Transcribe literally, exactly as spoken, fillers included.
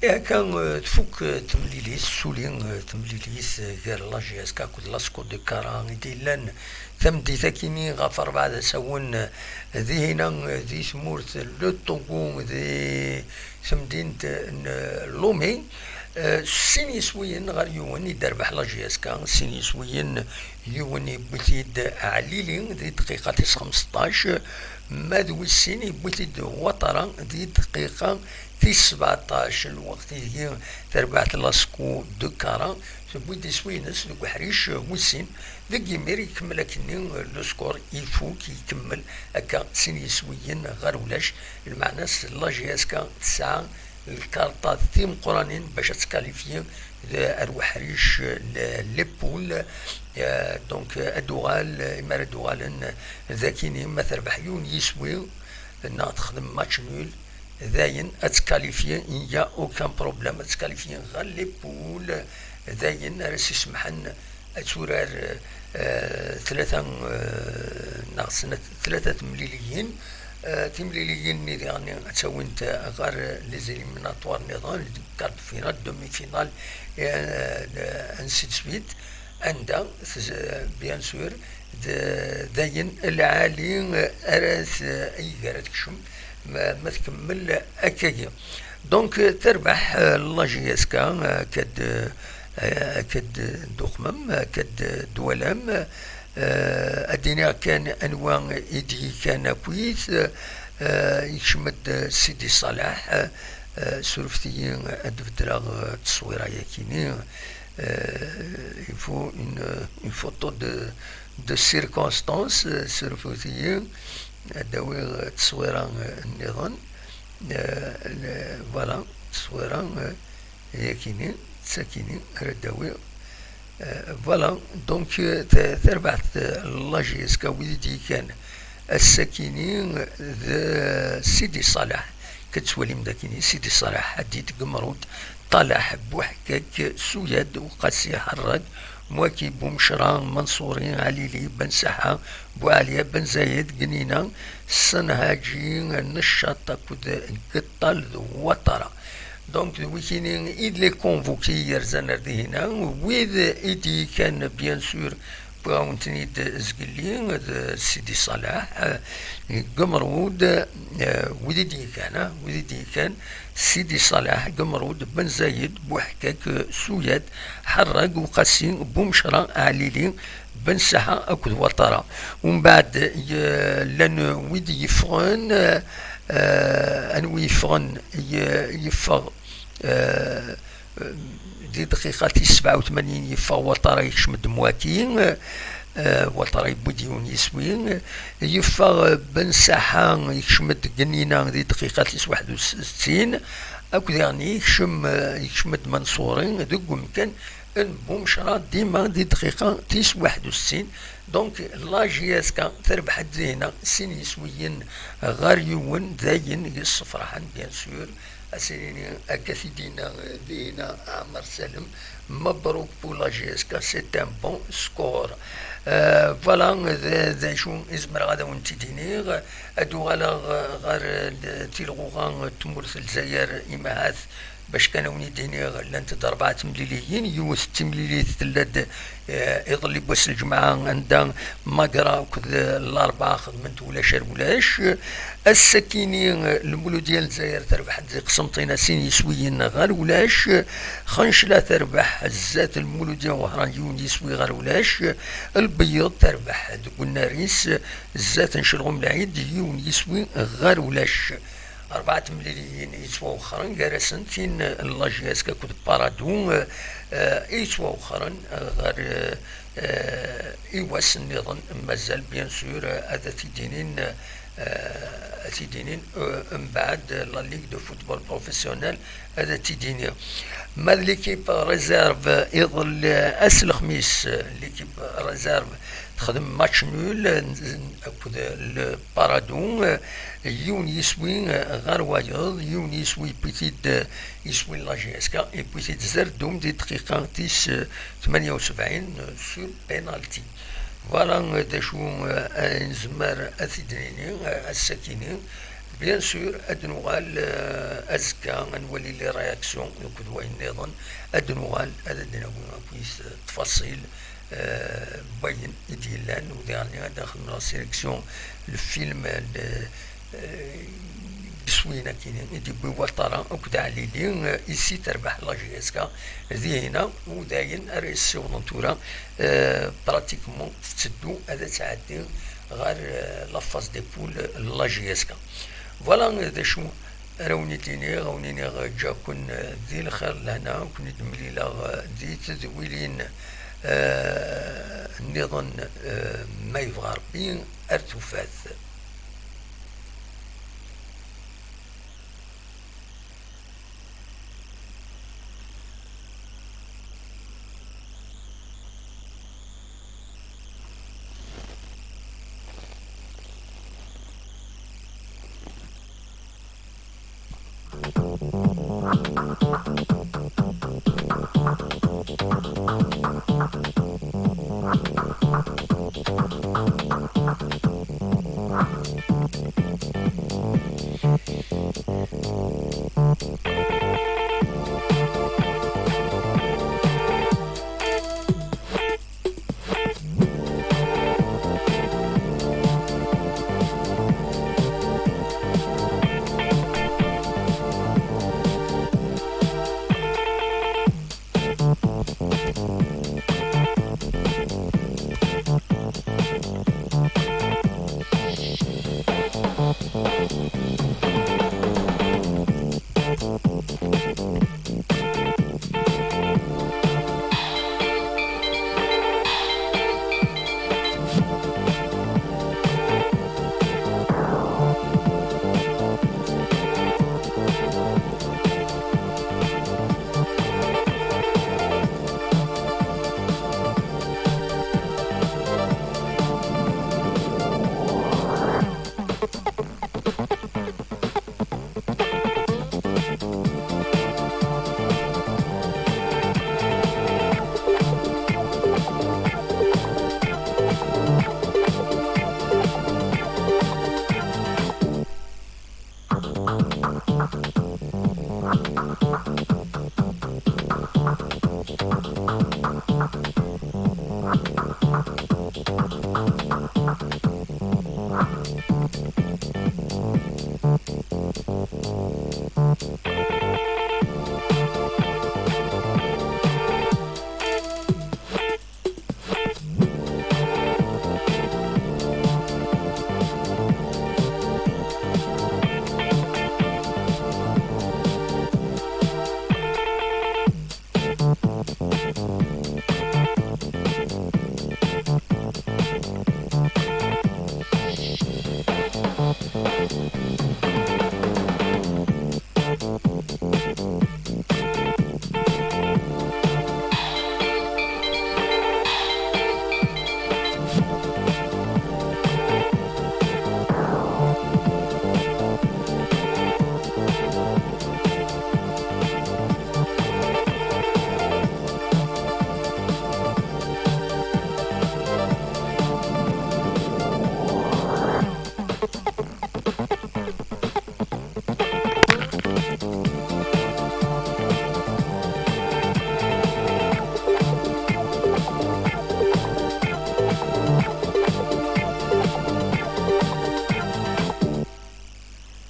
Akka, eh, tfuk, eh, temlilit, tessuli, eh, temlilit, eh, gar la J S K akked la SCO de Kara i d-yellan tameddit-akini ɣef rebɛa d asawen, eh, dihina, eh, di tmurt n Le Togo, di temdint n Lomé, eh, sin yiswiyen ɣer yiwen i d-terbeḥ la J S K, sin yiswiyen, yiwen yewwi-t-id Ɛlili di dqiqa tis xemseṭṭac, ma d wis sin yewwi-t-id Watara di dqiqa tis sbeɛṭac. Lweqt ideg terbeḥ la SCO de Kara, tewwi-d iswi-ines deg uḥric wis sin, deg yimir ikemmel akkenni le score, ifuk, ikemmel akka sin yiswiyen ɣer ulac. Lmeɛna-s la J S K tesɛa lkarṭat timeqqranin bac ad tkalifyi d-, ar uḥric n les poules. Euh, donc, ad d-uɣal, imi ara d-uɣalen d akini, ma terbeḥ yiwen yiswi neɣ texdem match nul, dayen ad tkalifyi, il n'y a aucun problème, ad tkalifyi ɣer les poules, dayen ara s-isemḥen ad turar, eh, tlata, eh, neɣ snat, tlata temliliyin. Eh, timliliyin-nni diɣen ad tt-awint ɣer les éliminatoires nniḍen, quart de finale, demi-finale, eh, ainsi de suite. Anda, tez-, bien sûr, d-, dayen lɛali ara t-, ayyeg ara tekcem ma, ma tkemmel akkagi. Donc, terbeḥ, eh, la J S K, eh, akka d-, eh, akka d-, d-uxmem, akka d-, d-twalam. Eh, ad d-iniɣ kan anwa i d-yekkan akkit, eh, yekcem-d Sidi Ṣaleḥ, eh, surfet-iyi ad d-beddleɣ, eh, tteswira-yakini. Eh, il faut une, une photo de, de circonstance, eh, surfet-iyi ad d-awiɣ tteswira, eh, nniḍen. Eh, le-, voilà, tteswira, eh, yakini, d takini ara d-awiɣ. Eh, voilà, donc, eh, ta-, tarbaɛt, eh, la J S K, wid i d-yekkan ass-akini d Sidi Ṣaleḥ. Ad tettwalim dakini Sidi Ṣaleḥ, Ḥadid, Gemrud, Ṭalaḥ, Buḥkak, Suyad, Uqasi, Ḥerrag, Mwaki, Bumecra, Manṣuri, Ɛlili, Ben Saḥa, Buɛliya, Ben Zayed, Gnina, Senhaǧi, Neccaṭ akked Geṭṭal d Watara. Donc, d wikini i d les convoqués yerzan ar dihina, wid i d-yekkan, bien sûr, wwiɣ-awen-ten-id zgelli, d Sidi Ṣaleḥ, eh, Gemrud, eh, wid i d-yekkan, ah, wid i d-yekkan, Sidi Ṣaleḥ, Gemrud, Ben Zayed, Buḥkak, eh, Suyad, Ḥerrag, Uqasi, Bumecra, Ɛlili, Ben Saḥa akked Watara. Umbeɛd, ye-, llan wid yeffɣen, eh, anwi yeffɣen, ye-, yeffeɣ, eh, di dqiqa tis sebɛa u tmanyin yeffeɣ Watara, yekcem-d Mwaki, eh, Watara yewwi-d yiwen yiswi, yeffeɣ Ben Saḥa, yekcem-d Gnina di dqiqa tis waḥed u settin, akked diɣen yekcem, eh, yekcem-d Manṣuri deg umkan n Bumecra, dima di dqiqa tis waḥed u settin. Donc, la J S K terbeḥ-d dihina sin yiswiyen ɣer yiwen, d ayen yessefraḥen, bien sûr. Ad s-nini akka t-id-yenna dihina Ɛmer Salem, مبروك pour la J S K, c'est un bon score. Euh, voilà, d, d acu i zemreɣ ad awen-t-id-iniɣ. Ad uɣaleɣ ɣer, eh, tilɣuɣa n tmurt n Lezzayer, imahat, bac kan ad wen-id-iniɣ, llant-d rebɛa temliliyin, yiwet n temlilit tella-d, eh, iḍelli n wass n lǧemɛa, anda Magra akked Larebɛa xedment ulac ar ulac. Ass-akini, Lmuludya n Lezzayer terbeḥ-d di Qsenṭina sin yiswiyen ɣer ulac. Xencla terbeḥ zdat Lmuludya n Wehran yiwen yiswi ɣer ulac. Lbeyyeḍ terbeḥ deg unnar-is zdat n Celɣum Lɛid yiwen yiswi ɣer ulac. Rebɛa temliliyin yettwawexxren, gar-asen tin n la J S K akked Paradou, eh, i yettwawexxren, eh, ɣer, eh, eh, i wass nniḍen. Mazal, bien sûr, eh, ad t-id-inin, eh, ad t-id-inin, eh, mbeɛd, eh, la Ligue de Football Professionnel ad t-id-inin. Ma d l'équipe réserve, iḍelli, ass lexmis, eh, l'équipe réserve texdem match nul, eh, akked le Paradou, eh, yiwen yiswi, eh, ɣer wayeḍ, yiwen yiswi yewwi-t-id, eh, yiswi n la J S K, yewwi-t-id Zerdum di dqiqa tis, eh, tmanya u sebɛin, eh, sur penalty. Voilà, eh, d acu, eh, ay nezmer ad t-id-nini, eh, ass-akini, Bien sûr, ad nuɣal, euh, azekka, ad nwali les réactions akked wayen nniḍen, ad nuɣal ad d-nawi akkit ttfaṣil, euh, n wayen i d-yellan, u diɣen ad nexdem la sélection, le film, le, euh, iswiyen akkin i d-yewwi Watara akked Ɛlili, euh, Ici terbeḥ la J S K, dihina, u dayen ara yessiwḍen tura, euh, pratiquement tetteddu ad tɛeddi ɣer, euh, la phase des poules n la J S K. Voilà d acu ara wen-id-iniɣ, a wen-iniɣ ǧǧa-ken di lxir d lehna, ken-id-mlileɣ di tedwilin, eh, nniḍen, eh, ma yebɣa Rebbi, ar tufat.